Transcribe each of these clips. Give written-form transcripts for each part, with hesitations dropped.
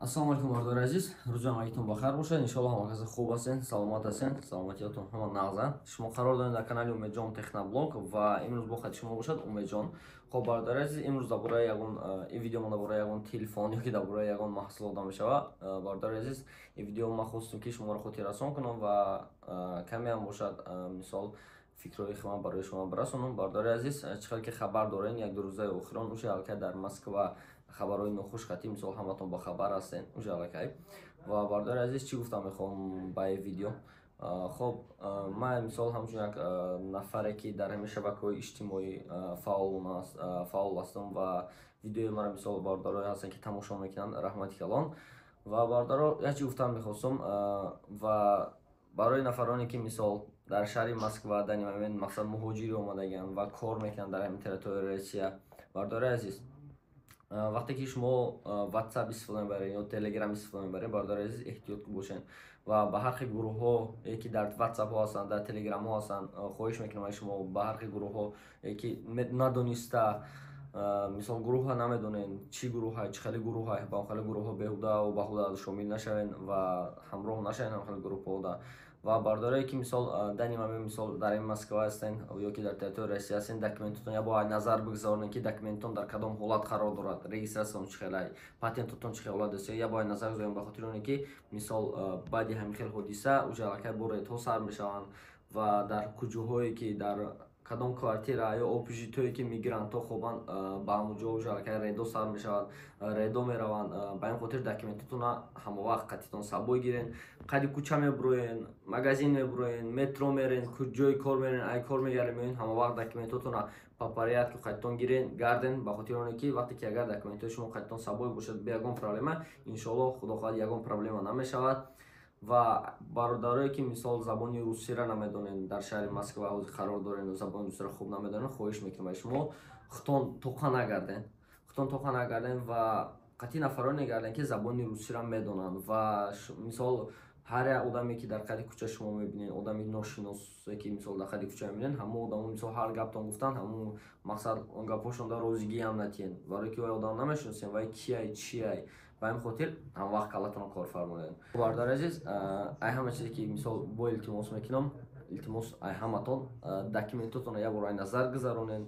Ассалому алайкум, бародари азиз, рӯзи ҳамагитон бахайр бошад. Иншоалло, ҳама касе хуб ҳастен, саломат ҳастен, саломатиятон ҳама нағзанд. Шумо қарор доред дар канали Умедҷон Техноблог ва имрӯз бо хати шумо бошад Умедҷон. Хоб, бародари азиз, имрӯз дар бораи ягон ин видео дар бораи ягон телефон ё ки дар бораи ягон маҳсулот намешавад. Бародари азиз, ин видео ман хостум, ки шуморо хотиррасон кунам ва камеам бошад, мисол, фикрҳои худам барои шумо бирасонам. Бародари азиз, чӣ хел ки хабар дорен, як ду рӯзаи охирон уже аллакай дар Москва хабарҳои нохуш қатӣ, мисол, ҳаматон бохабар ҳастен уже аллакай. Ва, бародари азиз, чӣ гуфтам мехоҳам ба ин видео? Хоб, ман, мисол, ҳамчун як нафаре, ки дар ҳамин шабакаҳои иҷтимоӣ фаъол ҳастам ва видеои маро, мисол, бародарое ҳастанд, ки тамошо мекунанд, раҳмати калон. Ва, бародаро, як чӣ гуфтам мехостум ва барои нафароне, ки, мисол, дар шаҳри Москва дар ин мақсад муҳоҷирӣ омадагианд ва кор мекунанд дар ҳамин территорияи Россия. Бародари азиз, вақте ки шумо WhatsApp истифода мебаред ё Telegram истифода мебаред, бародари азиз, эҳтиёт бошед ва ба ҳар хел гурӯҳҳое, ки дар WhatsAppҳо ҳастанд, дар Телеграмҳо ҳастанд, хоҳиш мекунам аз шумо, ба ҳар хел гурӯҳҳо, ки надониста, мисол, гурӯҳа намедонед, чӣ гурӯҳа, чӣ хеле гурӯҳа, ба он хеле гурӯҳҳо беҳудаву баҳуда шомил нашавед ва ҳамроҳ нашавед ҳам хеле гурӯҳҳода. Ва бародарое, ки, мисол, дани мами, мисол, дар ин Москва ҳастен ё ки дар территорияи Россия ҳастен, документотон я бояд назар бигзаронед, ки документон дар кадом ҳолат қарор дорад, регистратсиятон чӣ хелай, патентотон чӣ хел ҳолат аст, я бояд назар гузоред, ба хотири оне ки, мисол, баъди ҳамин хел ҳодиса уже аллакай бо рейдҳо сар мешаванд ва дар куҷоҳое ки, дар кадом квартира ё общежитие, ки мигрантҳо хобанд, ба ҳамон ҷо уже аллакай рейдо сар мешавад, рейдо мераванд. Ба ин хотир документотонро ҳамавақт қатитон сабой гирен. Қади кӯча мебуроен, магазин мебуроен, метро мерен, ҷои кор мерен, ай кор мегарен, меоен, ҳамавақт документотонро по порядку қатитон гирен, гарден, ба хотири оне ки вақте ки агар документҳои шумо қатитон сабой бошад, бе ягон проблема, иншоалло, худо хоҳад, ягон проблема намешавад. Ва бародарое, ки, мисол, забони русиро намедонед, дар шаҳри Москва ҳозир қарор доред, забони русиро хуб намедонед, хоҳиш мекунам аз шумо, худтон тоқа нагарден, худтон тоқа нагарден ва қатъи нафароне гарден, ки забони русиро медонанд. Ва, мисол, ҳар як одаме, ки дар қади кӯча шумо мебинед, одами ношиносе, ки, мисол, дар қади кӯча мебинед, ҳамон одамо, мисол, ҳар гаптон гуфтанд, ҳамон мақсад он гапҳошонда розигиам натиҳед, барое ки вай одам намешиносем, вай кияй, чияй. Ба ҳамин хотир ҳамвақт каллатонро кор фармоед. Бародари азиз, ай ҳама чизе, ки, мисол, бо илтимос мекунам, илтимос ай ҳаматон, документотонро як бор ай назар гузаронед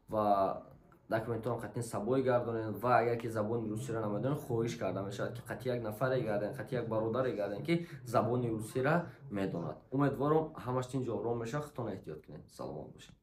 ва документонро қатъин сабой гардонед. Ва агар ки забони русиро намедонед, хоҳиш карда мешавад, ки қатъи як нафаре гарден, қатъи як бародаре гарден, ки забони русиро медонад. Умедворам, ҳамаш тинҷ ором мешавад. Худтонро эҳтиёт кунед, саломат бошед.